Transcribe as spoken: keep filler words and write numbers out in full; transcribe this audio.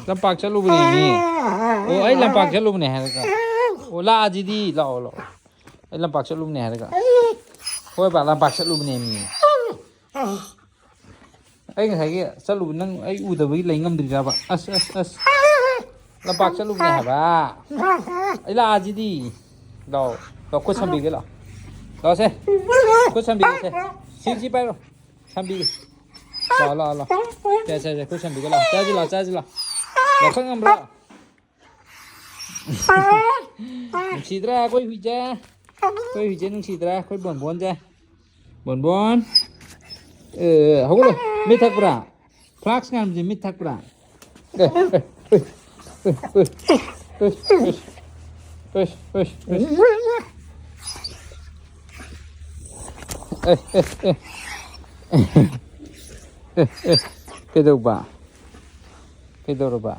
ꯂꯝꯄꯥꯛ ꯆꯠꯂꯨꯕꯅꯦꯃꯤ꯫ ꯑꯣ, ꯑꯩ ꯂꯝꯄꯥꯛ ꯆꯠꯂꯨꯕꯅꯦ ꯍꯥꯏꯔꯒ꯫ ꯑꯣ, ꯂꯥꯛꯑꯁꯤꯗꯤ꯫ ꯂꯥꯛꯑꯣ, ꯂꯥꯛꯑꯣ꯫ ꯑꯩ ꯂꯝꯄꯥꯛ ꯆꯠꯂꯨꯕꯅꯦ ꯍꯥꯏꯔꯒ꯫ ꯍꯣꯏꯕ, ꯂꯝꯄꯥꯛ ꯆꯠꯂꯨꯕꯅꯦꯃꯤ꯫ ꯑꯩ ꯉꯁꯥꯏꯒꯤ ꯆꯠꯂꯨꯕ ꯅꯪ ꯑꯩ ꯎꯗꯕꯒꯤ ꯂꯩ ꯉꯝꯗ꯭ꯔꯤꯔꯕ? ꯑꯁ, ꯑꯁ, ꯑꯁ꯫ ꯂꯝꯄꯥꯛ ꯆꯠꯂꯨꯕꯅꯦ ꯍꯥꯏꯕ꯫ ꯑꯩ ꯂꯥꯛꯑꯁꯤꯗꯤ꯫ ꯂꯥꯛꯑꯣ꯫ ꯂꯥꯛꯑꯣ, ꯈꯨꯠ ꯁꯝꯕꯤꯒꯦ ꯂꯥꯛꯑꯣ꯫ ꯂꯥꯛꯑꯣꯁꯦ꯫ ꯈꯨꯠ ꯁꯝꯕꯤꯒꯦꯁꯦ꯫ ꯁꯤ, ꯁꯤ ꯄꯥꯏꯔꯣ꯫ ꯁꯝꯕꯤꯒꯦ꯫ ꯂꯥꯛꯑꯣ, ꯂꯥꯛꯑꯣ, ꯂꯥꯛꯑꯣ꯫ ꯁꯦ, ꯁꯦ, ꯁꯦ, ꯈꯨꯠ ꯁꯝꯕꯤꯒꯦ ꯂꯥꯛꯑꯣ꯫ ꯆꯥꯁꯤ ꯂꯥꯛꯑꯣ, ꯆꯥꯁꯤ ꯂꯥꯛꯑꯣ꯫ ꯂꯧꯈꯠ ꯉꯝꯕ꯭ꯔꯣ? ꯅꯨꯡꯁꯤꯗ꯭ꯔꯥ ꯑꯩꯈꯣꯏ ꯍꯨꯏꯁꯦ? ꯑꯩꯈꯣꯏ ꯍꯨꯏꯁꯦ ꯅꯨꯡꯁꯤꯗ꯭ꯔꯥ? ꯑꯩꯈꯣꯏ ꯕꯣꯟꯕꯣꯟꯁꯦ꯫ ꯕꯣꯟꯕꯣꯟ꯫ ꯑꯦ, ꯍꯧꯒꯠꯂꯣ꯫ ꯃꯤꯠ ꯊꯛꯄ꯭ꯔꯥ? ꯐ꯭ꯂꯥꯛꯁ ꯉꯥꯟꯕꯁꯦ ꯃꯤꯠ ꯊꯛꯄ꯭ꯔꯥ? ꯑꯦ, ꯑꯦ, ꯑꯦ, ꯑꯦ, ꯑꯦ, ꯑꯦ, ꯑꯦ, ꯑꯦ, ꯑꯦ, ꯑꯦ, ꯑꯦ꯫ ꯑꯦ, ꯑꯦ, ꯑꯦ꯫ ꯑꯦ, ꯑꯦ, ꯀꯩꯗꯧꯕ? ꯀꯩꯗꯧꯔꯕ?